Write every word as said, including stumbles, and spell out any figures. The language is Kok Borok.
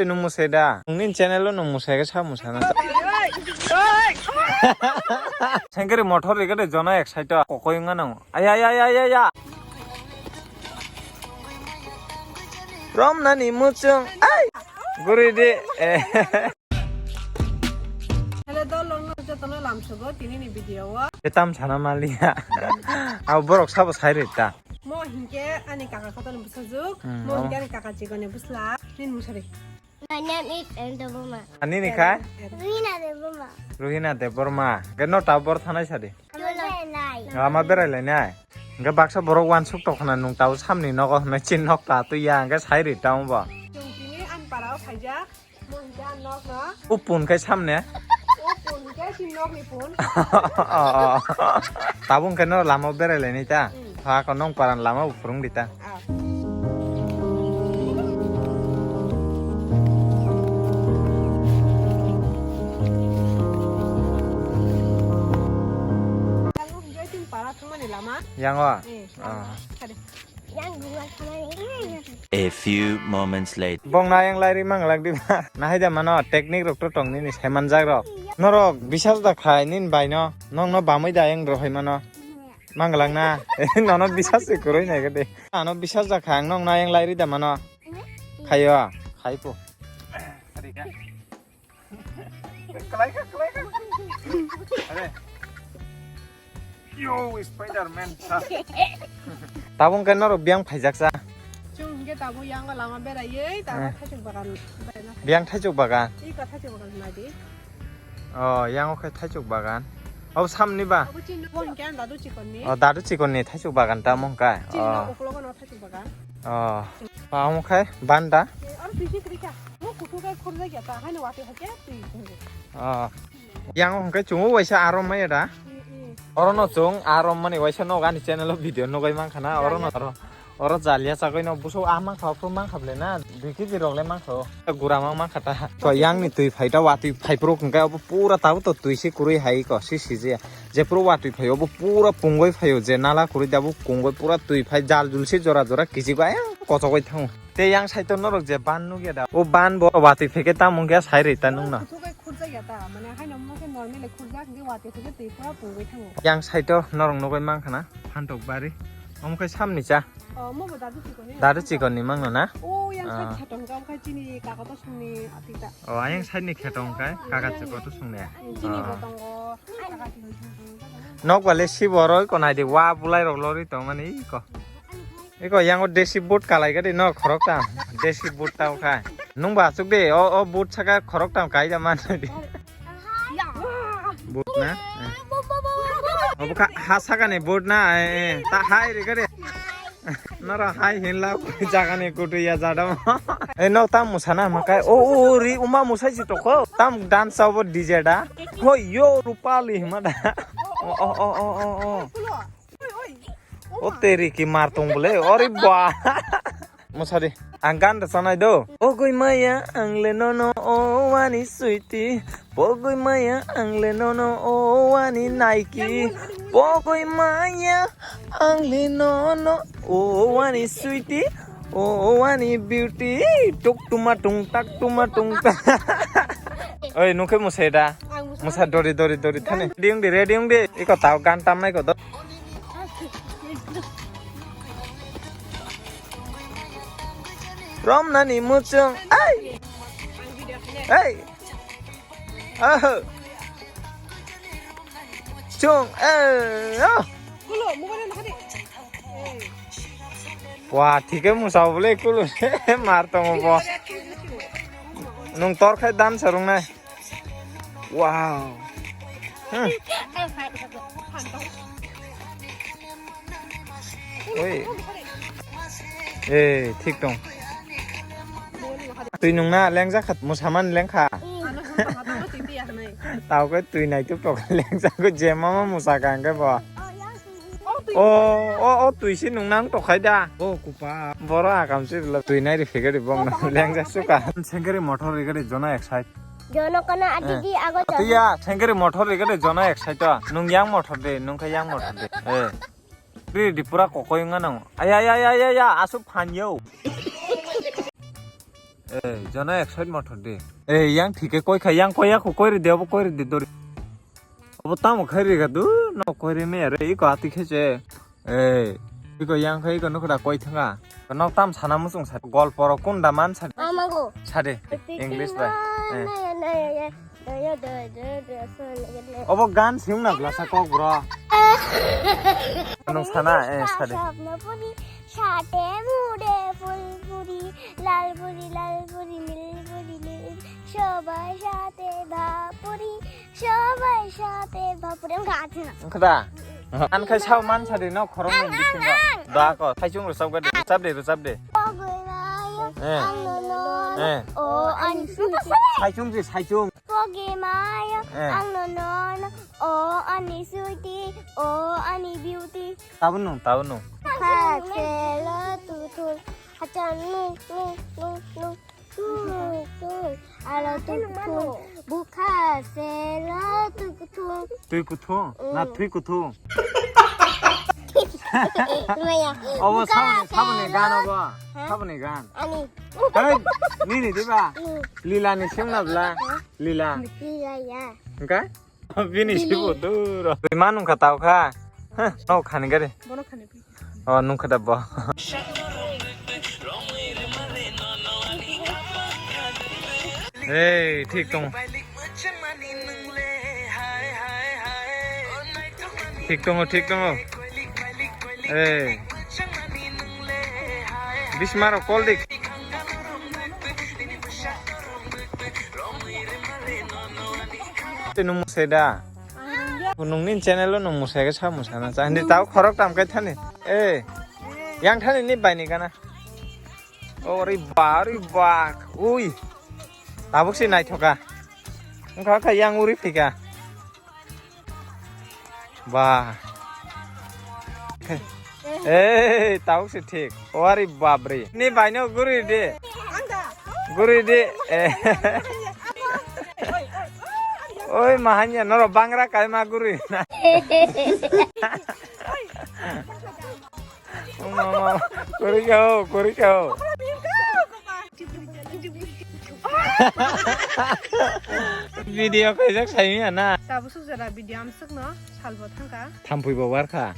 Tei nwng mwsai da? Nwngni channel o nwng mwsai khe sa mwsana. Sengkari mothor rikha de jona ek side o kokoi wngya nang. Aya, aya, aya, aya, aya. Romnani muchung. Ai. Guri di. Eh. Hello, dol, long, long, jotono lamsogo, tini ni video o. Etam sana maliya. Abo borok sabo sai rita. Mo hinkhe ani kaka kotoni bwsajwk, hmm, mo hinkhe ani kaka chikoni bwsla, nini mung sari. My name is Endo Buma. Ani ni kha? Ruhina Debbarma. Ruhina Debbarma. Ke no ta bor thanai sadi. Chulai. Lama berai lai nai. Ke baksa borok wan suk tok khna nung tau samni nogo hwnwi chin nok ta tu ya ke sai ri tau bo. Chwng tini ani parao khaijak. Mo hinkhe ani nok no. Upun kai samne. Upun hinkhe si nok ni pun. Oh, oh. Tabung ke no lama berai lai nai ta. Hmm. Ha ko nong paran lama uphurung di ta. Ah. Yang o? Eh, ah. Yang gua sama ini. A few moments later. Bong na yang lairi mang lak di ba. Na hai da mano technique rok to tong nini sai manjak rok. Norok bisas da khai nin bai no. Nong no bamui da yang rohoi mano. Manglang na. Nono bisas se kuroi nai gede. Ano bisas da khang nong na yang lairi da mano. Khayo. Khai po. Kalai ka, kalai ka. Are. Yo, Spider-Man. Tabung ke norok biang phaijak sa. Chwng hingke tabuk yango lama beraiwi, tabuk eh, thaichuk bagan beraina. Biyang thaichuk bagan? Iko thaichuk bagan nadi. Oh, yango khe thaichuk bagan. Abo samni ba? Abo chini bo hingke ang dadu chikonni. Oh, dadu chikonni thaichuk bagan ta mungka. Chini oh, uklogo no thaichuk bagan. Oh. Amo khe banda? Eh, aro twi se krika. Mo kutu kai khurjak ya ta, haino wati hake twi khurjak. Oh. Yang hwnkhe chungo waisa arom maya da? Mm, mm. Oro no chung arom mani waisa nog ani channel o video nogai mankha na oro no oro. Oro jalia chagwi no buso ah mankha phuru mankha ble na dui kg rok le mankha o. Gura ma mankha ta. Ko yang ni twi phai ta watwi phai phuru hwnkhe obo pura tabuk to twi se kwrwi hai ko si si je. Je phuru watwi phai obo pura pungoi phai o je nala kwrwi da bo pungoi pura twi phai jal jul se jora jora kichi go ayang kochogoi thango. Te yang side o norok je ban nugya da. O ban bo watwi phai khe tamo wngkhe sai rwi ta nung no. Kuthuk bai khurjak ya ta, mane haino mo khe normally khurjak, hwnkhe watwi phai khe twi pura pungwi thango. Yang side o norok nugwi mankha na, phantok bari. Omo khe samni cha. Oh, mo bo dadu chikon ni. Dadu chikon ni mangno na? Oh, yang side ah, kheto hwnkhe, omo khe chini kaka to songni atita. Oh, ayang side ni kheto hwnkhe, kaka chikon to songni. Chini ah, bo tongo, kaka chikon songni. Nok bale si boroi ko nai di, wa bulai rok lori tong mani ko. Eko yango desi boot kalai gadi no khorok tam. Desi boot tau khai. Nung ba asuk de o, o boot saka khorok tam kai da man di. Boot na? Eh. Obo kha ha saka ni boot na? Eh, eh. Ta hai re gadi. Nara hai hinla jaga ni kutu ya jada. Eh, no tam musa na makai. O, o, o, ri uma musa si toko. Tam dance abo D J da. Ho yo rupali hima da. O, o, o, o, o, o. O teri ki mar tong bole, ori ba. Mosari, ang gan da sanai do. Pogoi maya ang le nono o ani sweetie. Pogoi maya ang le nono o ani Nike. Pogoi maya ang le nono o ani sweetie. O ani beauty. Tuk tuma tung tak tuma tung tak. Oi, nukhe musai da. Musa dori dori dori thani. Ready wng di, ready wng di. Iko tao gan tamnai ko do. Romnani muchung. Ai. Ai. Oh. Chung. Eh. Oh. Wa, thike musa bole kulu. Mar tongo bo. Nung tor khai dan sarung nai. Wow. Hmm. Oi. Eh, thik tong. Twi nung na lengjak kha, musaman lengkha. Tao khe twi naituk tok lengjak khe je mama musa kang khe bo. O, o, o, twi se nung nang tokhai da. O, kupa. Boro akam se rwla twi nai ri phegari bong no. Lengjak suka. Sengkari mothor ri gari jona ek side. Jono kana adidi ago. Atiya, sengkari mothor ri gari jona ek side to. Nung yang mothor de, nung kha yang mothor de. Eh. Ri di pura kokoi wngna nang. Ay, ay, ay, ay, ay, ay, asuk phan yo. Eh, jona ek side motor di. Eh, yang thike koi kha, yang koi ya ko koi ri de, obo koi ri de dori. Obo tamo khai ri ga du, no koi ri me are, iko ati khe che. Eh, iko yang khai iko nukra koi thanga. No tam sana musung sa, golpo ro kunda man sa. Amago. Sade, English bai. Eh. Obo gan sing na blasa kok bro. Nung sana, eh, sade. স্বপ্ন পুরি সাথে মুড়ে ফুল পুরি লাল পুরি লাল পুরি নীল পুরি নীল সবার সাথে ভাপুরি সবার সাথে ভাপুরি আমি গাছি না Kada. An khai sao man sade no khorok ni bisingo. Da ko, thaichung ro sab gade, sab de, sab de. পগমায় Eh. আংনো নন Eh. ও আনি সুতি Saichung ji, saichung. পগমায় Eh. আংনো নন ও আনি সুতি ও আনি beauty Tabun nung, tabun nung. Khaselo tuthung hachang nung nung nung nung nung nung alo tuthung bukha selo tuthung Tui kuthung, na tui kuthung. Maya Obo bukha saboni, saboni selo gan obo. Ha? Saboni gan. Ani Hey, nini diba? Hmm. Lila ni sing na bla. Lila. Lila ya. Engka? Bini sibo duro. Manung kha tau kha. Hah, no khani gari. Bono khani pi. Oh, nung kha da bo. Hey, thik tong. Thik tongo, thik tongo. Hey. Bismaro call dik. Tei nung musai da? Nungni channel o nung musai khe sa musa na cha. Hindi tau khorok tam kai thani. Eh. Yang thani ni bai ni gana. Ori ba, ori ba. Ui. Tabuk si naithoka. Wngkha kha yang uri phika. Ba. Eh, tau se thik. Wari babri. Ni baino guri de. Guri de. Eh. Oi, mahanya, noro bangra kai ma guri. Mama, guri kau, guri kau. Video kaijak saimya na. Tabuk suk jora video amsuk no salbo thangka. Thampui bo warkha.